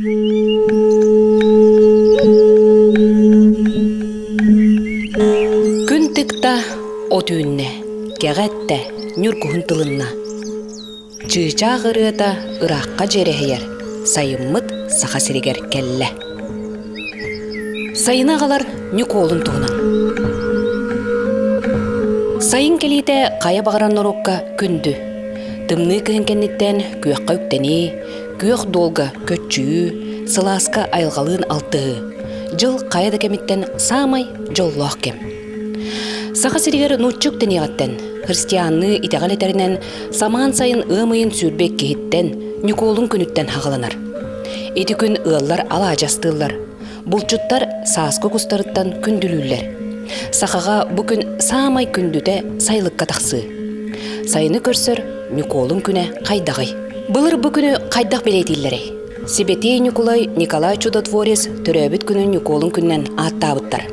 Күн тыкта, от үүннэ, кэҕэ эттэ, ньургуһун тылынна. Чыычаах ырыата ыраахха дьиэрэһийэр, сайыммыт Саха сиригэр кэллэ. Сайыны аҕалар Ньукуолун туһунан. Сайын кэлиитэ хайа баҕарар норуокка күндү. Тымныы кыһын кэнниттэн күөххэ үктэнии, күөх дуолга көччүйүү, сылааска айылҕалыын алтыһыы. Дьыл хайа да кэмиттэн саамай дьоллоох кэм. Саха сиригэр нуучча үктэниэҕиттэн, христианныы итэҕэл этэринэн, самаан сайын ыам ыйын 22-һиттэн, Ньукуолун күнүттэн хаҕаланар. Ити күн ыаллар алаадьастыыллар, булчуттар сааскы кустарыттан күндүлүүллэр. Сахаҕа бу күн саамай күндүтэ сайылыкка тахсыы. Сайыны көрсөр Ньукуолун күнэ хайдаҕый? Былыр бу күнү хайдах бэлиэтииллэрий? Сибэтиэй Ньукулай Николай Чудотворец төрөөбүт күнүн Ньукуолун күнүнэн ааттаабыттар.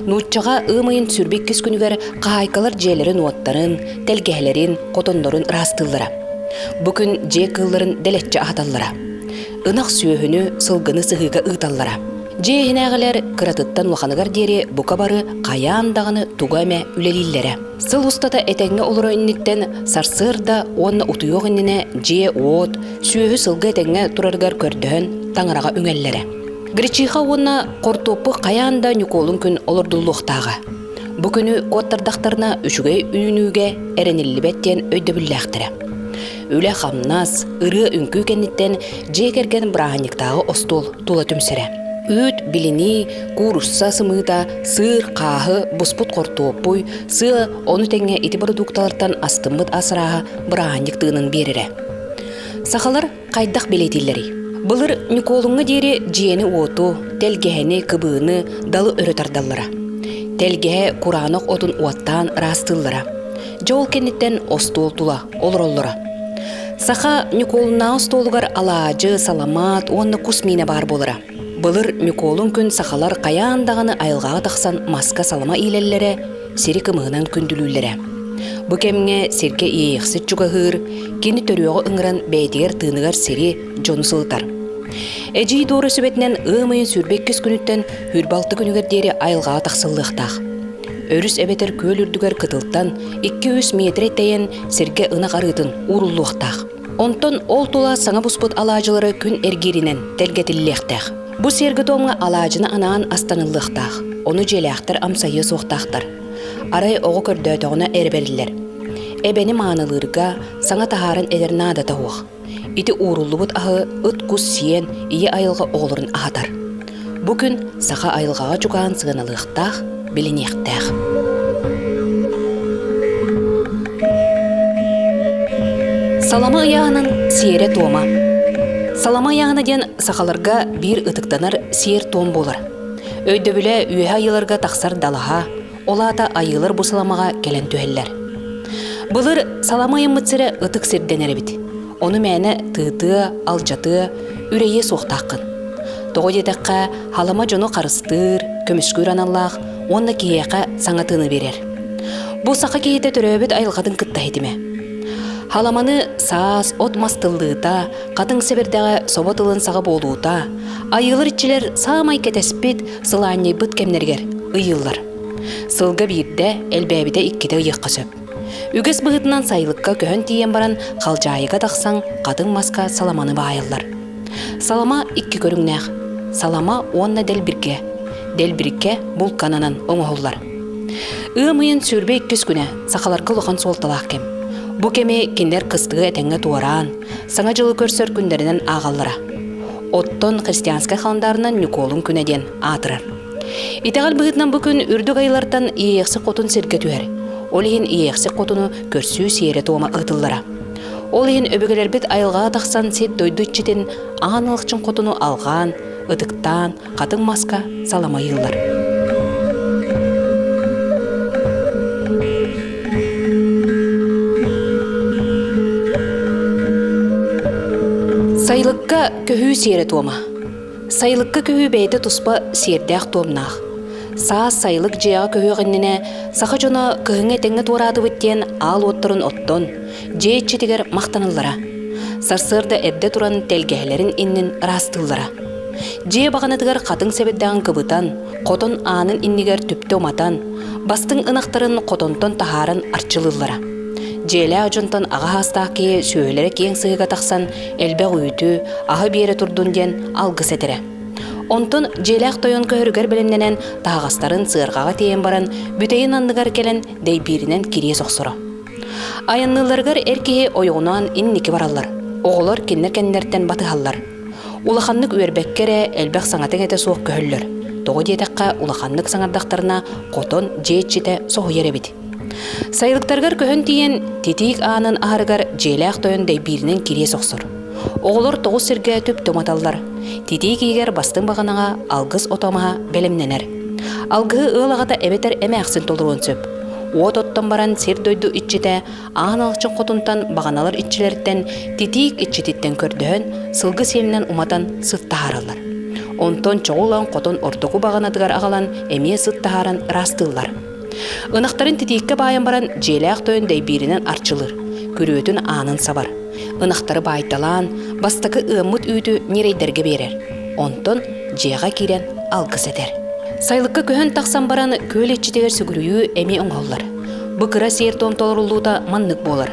Нууччаҕа ыам ыйын 22 күнүгэр хаһаайкалар дьиэлэрин-уоттарын, тэлгэһэлэрин, хотоннорун ыраастыыллара. Бу күн дьиэ кыылларын дэлэччи аһаталлара. Ынах сүөһүнү, сылгыны сыһыыга ыыталлара. Дьиэ иһинээҕилэр кыратыттан улаханыгар диэри бука бары хайаан даҕаны туга эмэ үлэлииллэрэ. Сыл устата этэҥҥэ олоро инниттэн сарсыарда уонна утуйуох иннинэ дьиэ-уот, сүөһү-сылгы этэҥҥэ турарыгар көрдөһөн таҥараҕа үҥэллэрэ. Гречиха уонна хортуоппу хайаан да Ньукуолун күн олордуллуохтааҕа. Бу күнү куоттардахтарына үчүгэй үүнүүгэ эрэниллибэт диэн өйдөбүллээхтэрэ. Үлэ-хамнас, ырыа-үҥкүү кэнниттэн дьиэ кэргэн бырааһынньыктааҕы остуол тула түмсэрэ. Үүт, билинии, куурусса сымыыта, сыыр, хааһы, буспут хортуоппуй, сыа, ону тэҥэ ити бородуукталартан астыммыт ас арааһа бырааһынньык тыынын биэрэрэ. Сахалар хайдах бэлиэтииллэрий? Былыр Ньукуолуҥҥа диэри дьиэни-уоту, тэлгэһэни, кыбыыны, далы өрө тардаллара. Тэлгэһэ кураанах отун уоттаан ыраастыыллара. Дьэ ол кэнниттэн остуол тула олороллоро. Саха Ньукуолуннааҕы остуолугар алаадьы, саламаат уонна кус миинэ баар буолара. Былыр Ньукуолун күн сахалар хайаан даҕаны айылҕаҕа тахсан маска салама иилэллэрэ, сири кымыһынан күндүлүүллэрэ. Бу кэмҥэ сиргэ иэйэхсит чугаһыыр, кини төрүөҕү ыҥыран бэйэтигэр тыыныгар сири, дьону сылытар. Эдьиий Дора сүбэтинэн ыам ыйын 22 күнүттэн 26 күнүгэр диэри айылҕаҕа тахсыллыахтаах. Өрүс эбэтэр күөл үрдүгэр кытылтан 2-3 миэтэрэ тэйэн сиргэ ынах арыытын ууруллуохтаах. Онтон ол тула саҥа буспут алаадьылары күн эргииринэн тэлгэтиллиэхтээх. Бу сиэргэ-туомҥа алаадьыны анаан астаныллыахтаах, ону дьиэлээхтэр амсайыа суохтаахтар. Арай оҕо көрдөөтөҕүнэ эрэ бэриллэр. Эбэни маанылыырга, саҥа таһааран этэр наадата суох. Ити ууруллубут аһы ыт-кус сиэн ийэ айылҕа оҕолорун аһатар. Бу күн саха айылҕаҕа чугаһаан сыаналыахтаах, билиниэхтээх. Салама ыйааһынын сиэрэ-туома. Салама ыйааһына диэн сахаларга биир ытыктанар сиэр-туом буолар. Өйдөбүлэ үөһэ айыыларга тахсар далаһа, ол аата айыылар бу саламаҕа кэлэн түһэллэр. Былыр салама ыйаммыт сирэ ытык сирдэнэр эбит. Ону мээнэ тыытыа, алдьатыа, үрэйиэ суохтааххын. Тоҕо диэтэххэ, халама дьону харыстыыр, көмүскүүр аналлаах уонна киһиэхэ саҥа тыыны биэрэр. Бу саха киһитэ төрөөбүт айылҕатын кытта ситимэ. Халаманы саас, от-мас тыллыыта, хатыҥ сэбирдэҕэ собо тылын саҕа буолуута, айыылар иччилэр саамай кэтэспит, сылаанньыйбыт кэмнэригэр ыйыыллар. Сылга биирдэ, элбээбитэ иккитэ ыйыахха сөп. Үгэс быһыытынан сайылыкка көһөн тиийэн баран халдьаайыга тахсан хатыҥ маска саламаны баайаллар. Салама икки көрүҥнээх. Салама уонна дэлбиргэ. Дэлбиргэ булкананан оҥоһуллар. Ыам ыйын 22 күнэ сахаларга улахан суолталаах кэм. Бу кэми кинилэр кыстыгы этэҥҥэ туораан, Саҥа дьылы көрсөр күннэринэн ааҕаллара. Оттон христианскай халандаарынан Ньукуолун күнэ диэн аатырар. Итэҕэл быһыытынан бу күн үрдүк айылартан Иэйэхсик Хотун сиргэ түһэр. Ол иһин Иэйэхсик Хотуну көрсүү сиэрэ-туома ыытыллара. Ол иһин өбүгэлэрбит айылҕаҕа тахсан сир-дойду иччитин Аан Алахчын Хотуну алҕаан, ытыктаан, хатыҥ маска саламайыыллар. Сайылыкка көһүү сиэрэ-туома. Сайылыкка көһүү бэйэтэ туспа сиэрдээх-туомнаах. Саас сайылык дьиэҕэ көһүөх иннинэ саха дьоно кыһыҥҥы этэҥҥэ туораатыбыт диэн аал уоттарын оттон, дьиэ иччитигэр махтаналлара. Сарсыарда эрдэ туран тэлгэһэлэрин иннин ыраастыыллара. Дьиэ баҕанатыгар хатыҥ сэбирдэҕин кыбытан, хотон аанын иннигэр түптэ уматан, бастыҥ ынахтарын хотонтон таһааран арчылыыллара. Дьиэлээх дьонтон аҕа саастаах киһи сүөһүлэрэ киэҥ сыһыыга тахсан элбэх үүтү, аһы биэрэ турдун диэн алгыс этэрэ. Онтон дьиэлээх тойон көһөрүгэр бэлэмнэнэн таһаҕастарын сыарҕаҕа тиэйэн баран бүтэйин анныгар кэлэн дэйбииринэн кириэс охсоро. Айанныылларыгар эр киһи ойоҕунаан инники бараллар, оҕолор кинилэр кэннилэриттэн батыһаллар. Улаханнык үөрбэккэ эрэ элбэх саҥата-иҥэтэ суох көһөллөр. Тоҕо диэтэххэ, улаханнык саҥардахтарына хотон дьиэ иччитэ соһуйар эбит. Сайылыктарыгар көһөн тиийэн, титиик аанын аһарыгар дьиэлээх тойон дэйбииринэн кириэс охсор. Оҕолор тоҕус сиргэ түптэ уматаллар. Титиик иһигэр бастыҥ баҕанаҕа алгыс ото маһа бэлэмнэнэр. Алгыһы ыал аҕата эбэтэр эмээхсин толоруон сөп. Уот оттон баран сир-дойду иччитэ Аан Алчын хотунтан баҕаналар иччилэриттэн титиик иччититтэн көрдөһөн, сылгы сиэлинэн уматан сыт таһаараллар. Онтон чоҕу ылан хотон ортоку баҕанатыгар аҕалан эмиэ сыт таһааран ыраастыыллар. Ынахтарын титииккэ баайан баран дьиэлээх тойон дэйбииринэн арчылыыр, күрүөтүн аанын сабар. Ынахтары баайталаан, бастакы ыаммыт үүтү ньирэйдэргэ биэрэр. Онтон дьиэҕэ киирэн алгыс этэр. Сайылыкка көһөн тахсан баран күөл иччитигэр сүгүрүйүү эмиэ оҥоһуллар. Бу кыра сиэр-туом толоруллуута маннык буолар.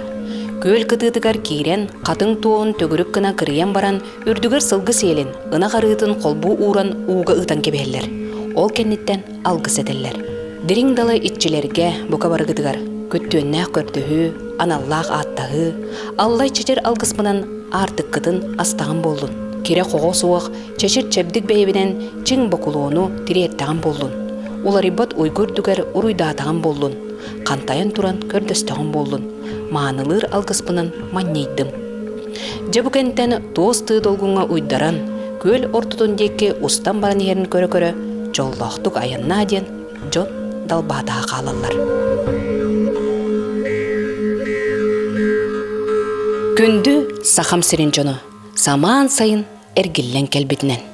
Күөл кытыытыгар киирэн, хатыҥ туоһун төгүрүк гына кырыйан баран, үрдүгэр сылгы сиэлин, ынах арыытын холбуу ууран ууга ыытан кэбиһэллэр. Ол кэнниттэн алгыс этэллэр. Дириҥ далай иччилэргэ, бука барыгытыгар, күттүөннээх көрдөһүү, аналлаах ааттаһыы, аллай чэчир алгыспынан аартыккытын астаҕым буоллун. Кирэ-хоҕо суох, чэчир чэбдик бэйэбинэн чиҥ бокулуону тириэртэҕим буоллун. Уларыйбат уйгу үрдүгэр уруйдаатаҕым буоллун. Хантайан туран көрдөстөҕүм буоллун. Маанылыыр алгыспынан манньыйдым. Дьэ бу кэнтэн туос тыы долгуҥҥа уйдаран, күөл ортотун диэки устан баран иһэрин көрө-көрө дьоллоохтук айаннаа диэн дьон далбаатаһа хаалаллар. Күндү Сахам сирин дьоно, самаан сайын эргиллэн кэлбитинэн.